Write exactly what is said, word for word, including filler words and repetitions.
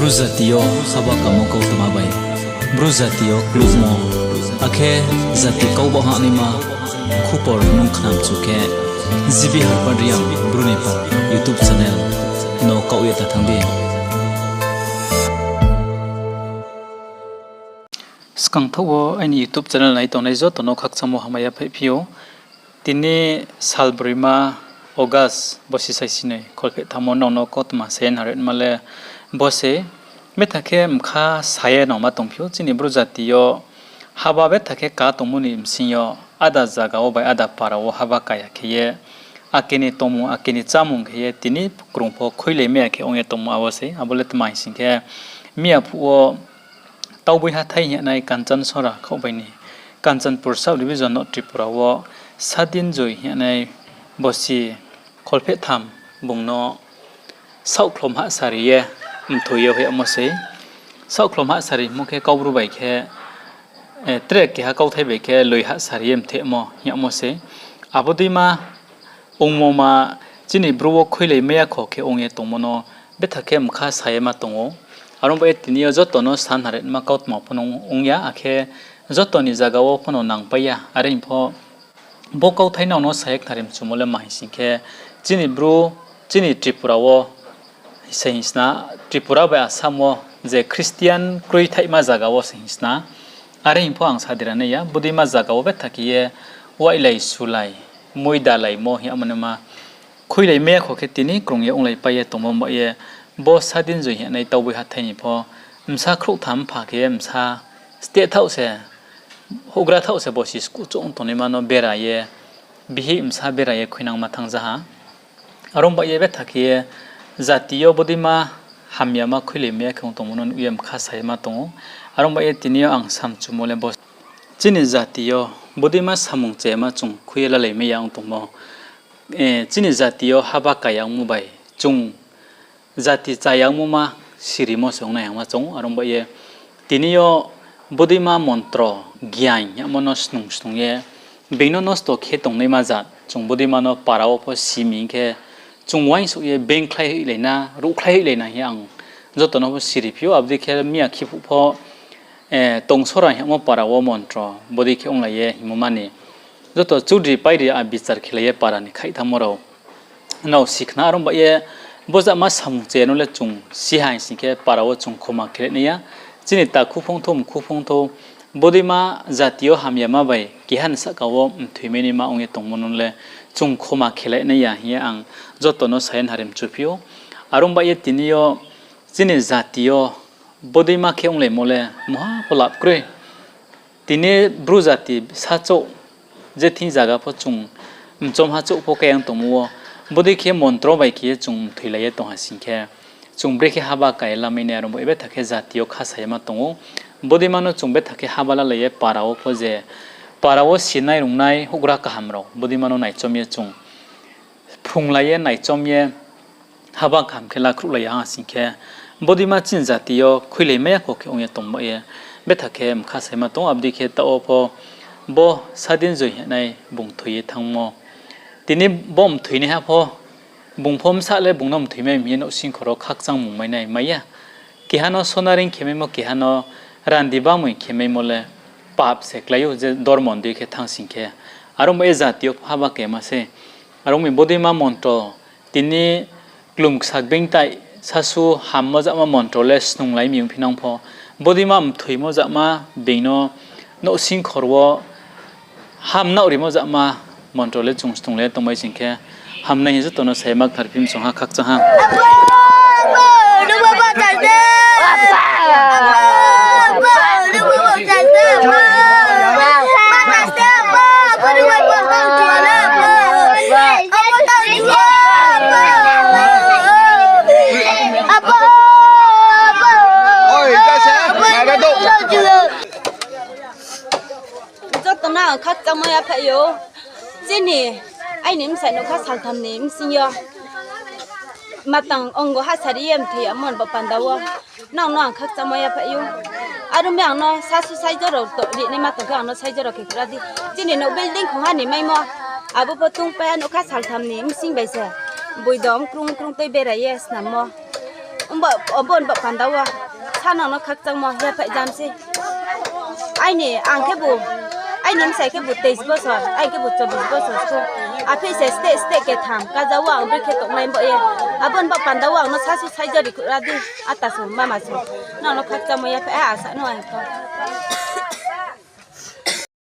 Bru jati yo haba kamo kautma bai, Bru jati yo klukmo, akhe jati kau baoh hahnaima khupor nung khnamchu khe, G B Harpad Reang Bru ni pal YouTube channel no kaoh ye ta thanng di. Skang thaoh wo aini YouTube channel nai tongnai joto no khakchangmo hamya phaiphi ou. Tini sal broima August bosi saisini kholpheh thammo nrao no kautma se nrao ma le bo se. Betha khe mkha sa ye nrao ma tongphi ou, chini Bru jati yo haba betha khe ka tongmo ni bsing yo ada zaga wo bai ada para wo haba kaya khe ye, ake ni tongmung ake ni chámung khe ye tini krung pho khuilai mai ya khe ong ye tongmo abo se. Abo le tma hing sing khe, miya phuh wo Tauboi hathái hing ye nai Kanchanchora khaoh bai ni Kanchanpur sub division no Tripura wo Sadin Joy hing ye nai bosi kholpheh tham bung no saohkhlom hahsari ye mthoi ye hoihmo se. Saohkhlom hahsari hingmo khe Kaubru bai khe, tre keha kauthai bai khe loi hahsari ye mthehmo hingmo se. Abo deima ongmo ma chini Bru wo khuilai mai ya kho khe ong ye tongmo no betha khe mkha sa ye ma tong ou. Are ong bai ye tini yo joto no sa nrao ma kautma pho no ong ya, akhe joto ni zaga wo pho no nangpai ya. Are hing pho bo kauthai nrao no sa ye khnari mchumo le ma hing sing khe, chini Bru, chini Tripura wo se hing sna, Tripura bai Assam wo je Christian kroithaihma zaga wo se hing sna. Are hing pho ang sa dera nai ya, bodeima zaga wo betha khe ye wailai sulai, moidalaimo hing ye amo no ma khuilai mai ya kho khe tini krung ye onglaipai ye tongmo ba ye, bo Sadin Joy hing ye nai Tauboi hathái ni pho bsa khrouhtham mpha khe ye bsa steh thaoh se, houhgra thaoh se bosi skuh chouh ong tongnaima no bera ye, bihih bsa bera ye khuinangma thanng ja ha. Are ong bai ye betha khe ye jati yo bodeima hamyama khuilai mai ya khe ong tongmo no nuh ye mkha sa ye ma tong ou. Are ong bai ye tini yo ang samchumo le bo, chini jati yo bodeima samung chayama chung khui ye lalai mai ya ong tongmo, chini jati yo haba kaya ongmo bai chung jati chaya ongmo ma sirimo se ong nai hingma chung ou. Are ong bai ye tini yo bodeima montro gyan hingmo no snung snung ye being no nosto khe tongnaima jat chung bodeima no para wo pho si mi hing khe, chung uaingsouh ye bengkhlai hoihlai na, ruhkhlai hoihlai na hing ye ang joto no pho siriphi ou. Abo dei khe miya khiphuh pho Tongsora hingmo para wo montro bodei khe onglai ye hingmo mani, joto chudri pairi a bichar khelai ye para ni khaih thanngmo rao nrao sikhna. Are ong bai ye bo jama samung chaya no le chung si ha hing sing khe para wo chung khoma khelai nai ya. Chini takhu phongthou, mkhu phongthou, bodeima jati yo hamyama bai keha ni sahka wo mthoimainaima ong ye tongmo no le chung khoma khelai nai ya hing ye ang joto no sa ye nrao mchuphi ou. Are ong bai ye tini yo chini jati yo bodeima khe onglaimo le mungha pho lap kroi. Tini Bru jati sachouh, je thing zaga pho chung mchom hachouh pho kayang tongmo wo, bodei khe montro bai khe ye chung mthoilai ye tong ha sing khe, chung brekhe haba kai lamai nai, are ong bai ye betha khe jati yo kha sa ye ma tong ou. Bodeima no chung betha khe haba lalai ye para wo pho je, para wo sinai rungnai houhgra kaham rao bodeima no naichom ye chung phrunglai ye naichom ye haba kaham khe lakhruhlai ya ha sing khe, bodeima chini jati yo khuilai mai ya kho khe ong ye tong ba ye betha khe mkha sa ye ma tong ou. Abo dei khe taoh wo pho bo Sadin Joy hing ye nai bung thoi ye thanngmo, tini bo mthoinaiha pho, bung pho bsa le bung no mthoimai mi hing ye nouhsingkhor wo khakchangmung mai nai mai ya. Keha no sonaring khe maimo, keha no randi bamoi khe maimo le pap se klái ou, je dormo ni dei khe thanng sing khe. Are ong bai ye jati yo pho haba kaima se. Are ong mi bodeima montro, tini klum ksak being tai sasu hammo jama montro le snunglai mi ongphi nang pho, bodeima mthoimo jama being no nouhsingkhor wo hamnaoh rimo jama montro le chung snunglai ye tongmai sing khe, hamnai hing joto no sa ye ma khnariphi msong ha, khakchang ha. Joto no ang khakchangmo yaphaih ou. Chini aini bsai nougkha saltham ni bsing yo matang ongo hahsari ye mthoi yamo ni bo panda wo nang no ang khakchangmo yaphaih ou. Are ong mi ang no sasu saijoro to ri naima tong khe ang no saijoro khe kra di. Chini nouh building khongha ni maimo, abo pho tungpai ha nougkha saltham ni bsing bai se. Boido mkrung mkrung tui berai ye snammo. Abo ni baoh panda wo sa nang no khakchangmo yaphaih jam se. Aini, ang khebu, aini bsai khebu teis bosor, ai khebu chobbish bosor se. Aphi se steh steh ketham kaja wo ang brekhe tongnai bo ye. Abo ni baoh panda wo ang no sasu saija ri ra di, ata song, mama song. Nang no khakchangmo yaphaih ha asa no ang kho.